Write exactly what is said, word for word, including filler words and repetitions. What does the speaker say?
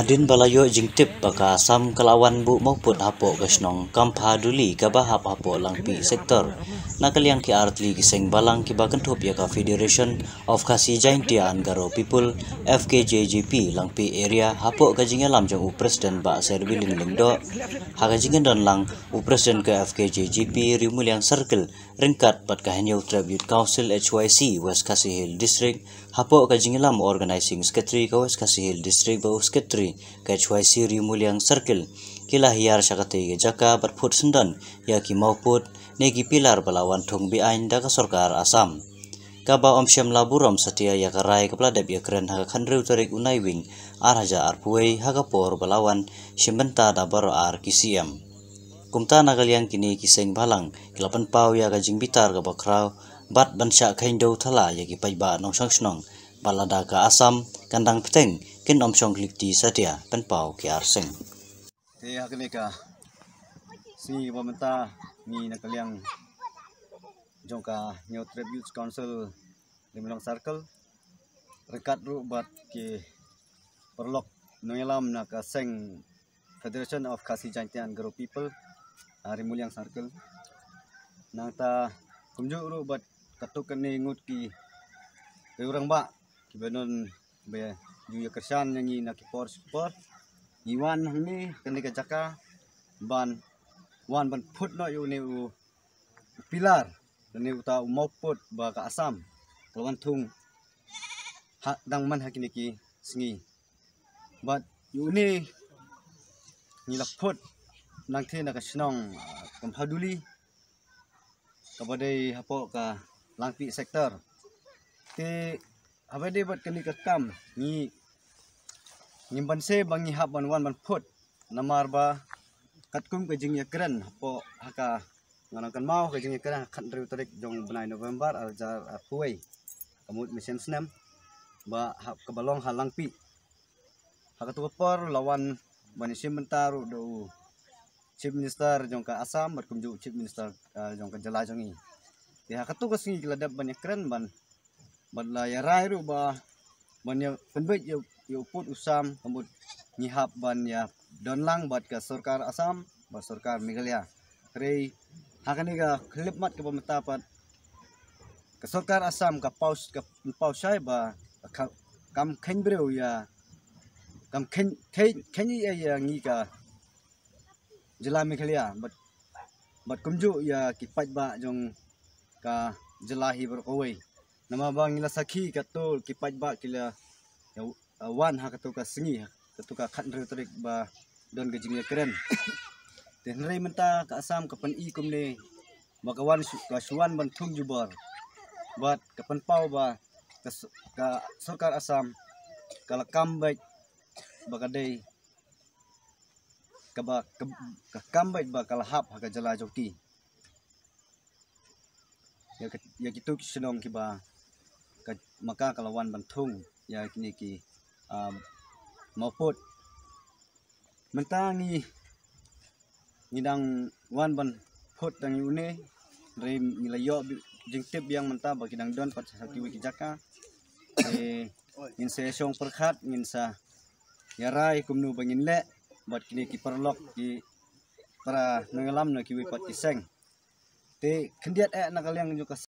Hadien ba la ïoh jingtip ba ka Assam ka la wan buh mawpud hapoh ka shnong Kampha Duli kaba hap hapoh Langpih sector, na ka liang ki artylli ki seng balang kiba kynthup ïa ka Federation of Khasi Jaintia and Garo People, F K J G P, Langpih area, hapoh ka jingïalam jong u President Bah Serbilin Lyngdoh, ha ka jingdon lang u President ka F K J G P Riewmulliang Circle, ryngkat bad ka Hynñiewtrep Youth Council H Y C West Khasi Hills District, hapoh ka jingïalam u Organizing Secretary ka West Khasi Hills District bad u Secretary ka H Y C Riewmulliang Circle, ki la hiar sha katei ka jaka bad phut syndon ïa ki mawpud ne ki pilar ba la wan thung be-aiñ da ka sorkar Assam. Kaba ym shym la burom satia ïa ka rai kaba la dep ïakren ha ka khathynriew tarik u Naiwieng ar hajar arphew wei ha ka por ba la wan shim bynta da baroh ar ki C M. Kumta na ka liang kine ki seng balang ki la pynpaw ïa ka jingbitar kaba khraw bad ban shah kheiñ dew thala ïa ki paidbah nongshong shnong, bad lada ka Assam kan dang bteng, kin ym shong khlieh kti satia, pynpaw ki ar seng. Te ha kane ka sngi ba mynta ngi na ka liang jong ka Hynñiewtrep Youth Council Riewmulliang Circle, ryngkat ruh bad ki paralok nongïalam na ka seng Federation of Khasi Jaintia and Garo People, ah, Riewmulliang Circle. Nangta kumjuh ruh bad katto katne ngut ki rangbah kiba don ba ju ïa kyrshan ïa ngi na ki por sha ki por. Ngi wan hangne kane ka jaka ban wan ban phut noh ïa une u pilar, une uta u mawpud ba ka Assam ka la wan thung ha dang man ha kine ki sngi. Bad ïa une ngi la phut nangtei na ka shnong, ah, Kampha Duli, kaba dei hapoh ka Langpih sector. Te haba dei bad kane ka kam ngi, ngim banse ba ngi hap ban wan ban phut, namar ba katkum ka jingïakren hapoh ha ka, nga nang kynmaw ka jingïakren ha ka khathynriew tarik jong u bnai November ar hajar arphew wei, ka mut mynshem snem, ba ha kaba long ha Langpih. Ha kato ka por la wan ban ïashim bynta ruh da u Chief Minister jong ka Assam bad kumjuh u Chief Minister, ah, jong ka jylla jong ngi. Te ha kato ka sngi ki la dep ban ïakren ban, bad la ïarai ruh ba ban ïa pynbeit ïa, ïa u pud u sam, ka mut ngi hap ban ïa don lang bad ka sorkar Assam bad sorkar Meghalaya. Hynrei ha kane ka khyllipmat kaba mynta pat ka sorkar Assam ka paw, ka paw shai ba ka, kam kheiñ briew ïa, kam kheiñ, kheiñ, kheiñ ïa, ïa ngi ka jylla Meghalaya bad, bad kumjuh ïa ki paidbah jong ka jylla hi baroh kawei. Namar ba ngi la sakhi katto ki paidbah ki la, ïa, wan ha kato ka sngi, ha kato ka khathynriew tarik ba don ka jingïakren. Te hynrei mynta ka Assam ka pyni kumne ba ka wan shu, ka shu wan ban thung jubor. Bad ka pynpaw ba ka s-, ka sorkar Assam ka la kam beit ba ka dei kaba, ka, ka kam beit ba ka la hap ha ka jylla jong ki. Ïa ka, ïa kito ki shnong kiba ka, ma ka ka la wan ban thung ïa kine ki, um, mawpud. Mynta ngi, ngi dang wan ban phut tang ïa une, hynrei ngi la ïoh bi-, jingtip biang mynta ba ki dang don pat ha kiwei ki jaka. Te ngin sa ïashong pyrkhat, ngin sa ïarai kumno ba ngin leh bad kine ki paralok, ki para nongïalam na kiwei pat ki seng. Te khyndiat eh na ka liang jong ka